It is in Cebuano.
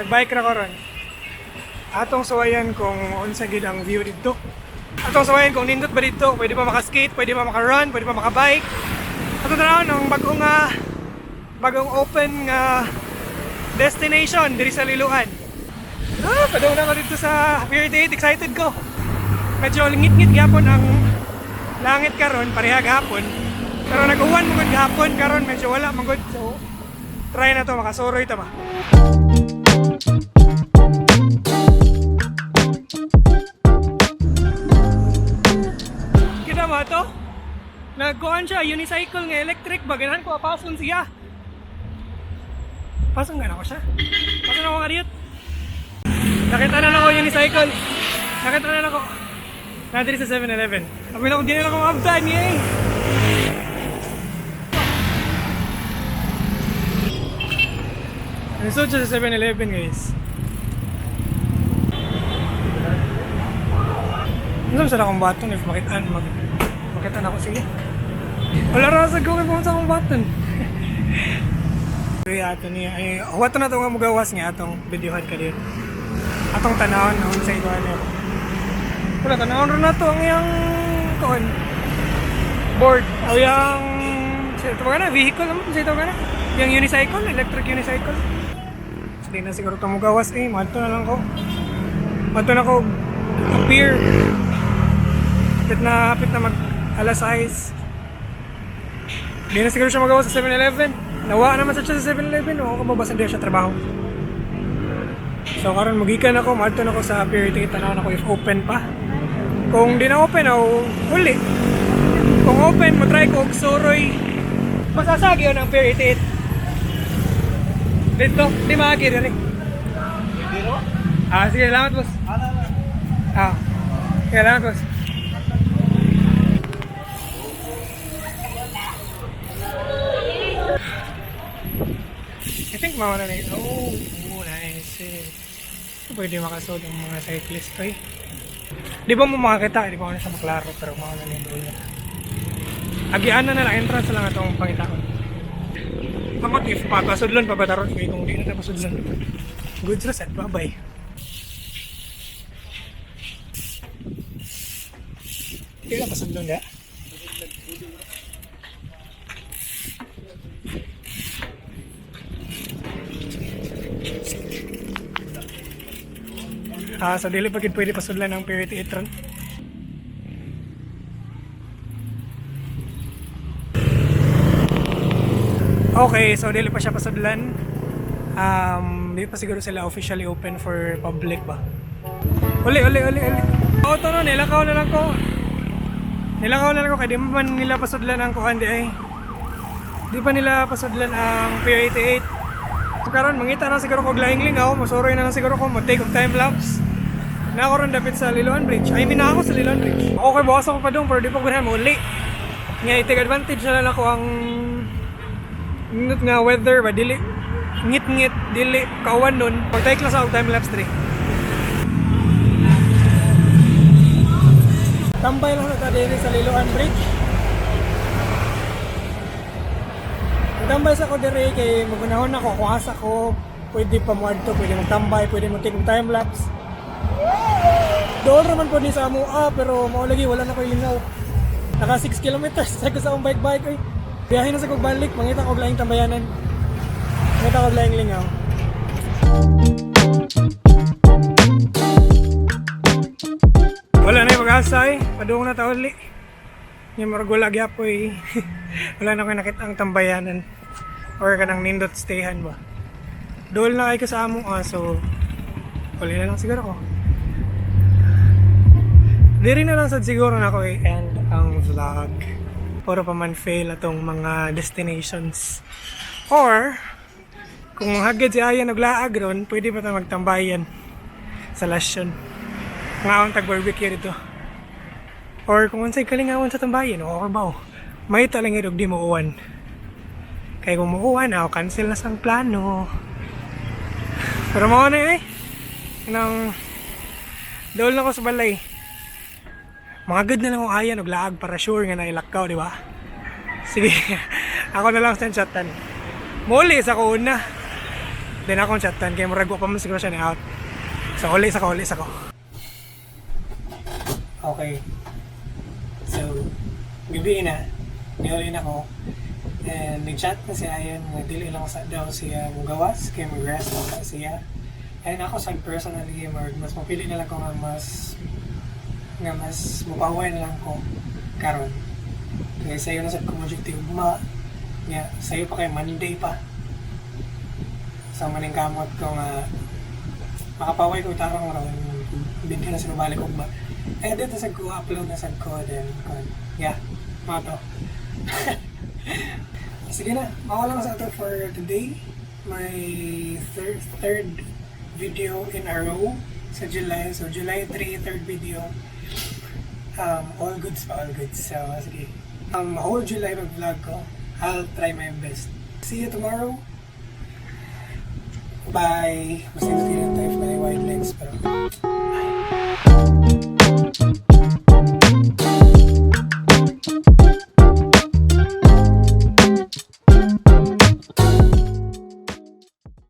Nagbike ra ko ron. Atong suwayan kung unsa gid ang view dito. Atong suwayan kung nindot ba dito, pwede pa maka-skate, pwede pa maka-run, pwede pa maka-bike. Atong tanawon ang bagong bagong open nga destination diri sa Liloan. Ah, padung na ko dito sa Pier 88, excited ko. Medyo ngit-ngit gyapon ang langit karon, pareha gahapon. Pero nag-uwan mo gud gahapon karon, medyo wala man gud. So try na to makasuroy ta ba. Kita mo to? Nagkuhan siya, unicycle nga electric ba? Ganahan ko, pason siya. Pason gana ko siya. Pason ako nga diyot. Nakita na lang ako unicycle. Nakita na lang ako. Nadiri sa 7-Eleven. Sabi na ko, di na lang ako maabtan, yay! Nasod siya sa 7-Eleven, guys. Ano sa akong button if makitaan makitaan ako sige. Wala ra sa ko kay sa akong button. Kaya ato niya ay wato na to nga mugawas nga atong videohan ka din. Atong tanawon na unsa ito ano. Wala tanawon ra nato ang iyang kuan board o yang sa ito na vehicle ano sa ito na yung unicycle, electric unicycle. Hindi na siguro ito mugawas eh, madto na lang ko. Madto na ko appear. Hapit na mag alas 6. Hindi na siguro siya magawa sa 7-Eleven. Nawa naman sa siya sa 7-Eleven. O kababasa hindi siya trabaho. So karon magikan ako, maadto na ko sa Pier 88, tanaw na ko if open pa. Kung di na open, o uli. Kung open, mo try ko og suroy. Masasagi yun ang Pier 88. Dito, di maagi dali. Ah, sige, salamat boss. Ah, sige, salamat boss. I think mawala na yun. Oh, oh, nice. Eh. Pwede makasod ang mga cyclist ko eh. Di ba mo makakita? Di ba ko na siya maklaro pero mawala na yung dulo. Agian na na lang, entrance na lang itong pangitaon. Amot if papasudlon, papataron ko eh, kung di na tapasudlon. Good sa set, bye-bye. Di na pasudlon ya. Ah, so dili pa gid pwede pasudlan ang Purity Etron. Okay, so dili pa siya pasudlan. Di pa siguro sila officially open for public ba? Uli, uli, uli, uli. Auto no, nilakaw na lang ko. Nilakaw na lang ko kay di man nila pasudlan ang kuan di ay. Di pa nila pasudlan ang Pier 88. So karon mangita na siguro ko og laing lingaw, mosuroy na lang siguro ko mo take og time lapse. Na ako ron dapit sa Liloan Bridge. I mean, na ako sa Liloan Bridge. Okay, bukas ako pa doon pero di pa ko na muli. Nga i-take advantage na lang ako ang nindot nga weather ba dili ngit-ngit dili kawan nun. Pag-take lang sa og time lapse diri. Tambay lang sa diri sa Liloan Bridge. Tambay sa ko diri kay magunahon ako kung asa ko pwede pa mo adto, pwede magtambay, pwede mo take og time lapse. Doon raman po ni sa amoa pero mao lagi wala na ko'y lingaw. Naka 6 kilometers sa ko sa akong bike-bike oy. Biyahe na sa kog balik, mangita ko og laing tambayanan. Mangita ko og laing lingaw. Wala na yung pag-asa eh. Padung na ta uli. Yung murag wala gyapon eh. Wala na ko nakita ang tambayanan. Or kanang nindot stayhan ba. Dool na kay ko sa among so uli na lang siguro ko. Diri na lang sad siguro na ako i-end ang vlog. Puro pa man fail atong mga destinations. Or, kung hagad si Ayan og laag ron, pwede pa ta magtambayan sa Lasyon. Ngaon tag barbecue dito. Or kung unsay kalingawan sa tambayan, o okay ba? May talang og di mo uwan. Kay kung muuwan, ako cancel na sang plano. Pero mao na eh. Nang dool na ko sa balay. Mga good na lang kung ayan og laag para sure nga nailakaw, di ba? Sige, ako na lang sa chatan. Muli sa ko una. Then akong chatan kay murag wa pa man siguro siya ni out. So uli sa ko, uli sa ko. Okay. So, gabi na. Niuli na ko. And nag-chat na siya ayon nga dili lang sa daw siya mugawas kay mag-rest na siya. And ako sa personally, murag mas mapili na lang ko nga mas mupaway na lang ko karon. Kaya sayo na sad ko mo duty ugma. Nga sayo pa kay Monday pa. So maning kamot ko nga makapaway ko tarong ron, binhi na sila balik ugma. Edit na sad ko, upload na sad ko, then kon yeah, mao to. Sige na, mao lang sa ato for today. My third video in a row sa July. So July 3, third video. All goods pa, all goods. So sige. Whole July mag-vlog ko. I'll try my best. See you tomorrow. Bye! Mas nindot tayo if na wide legs pero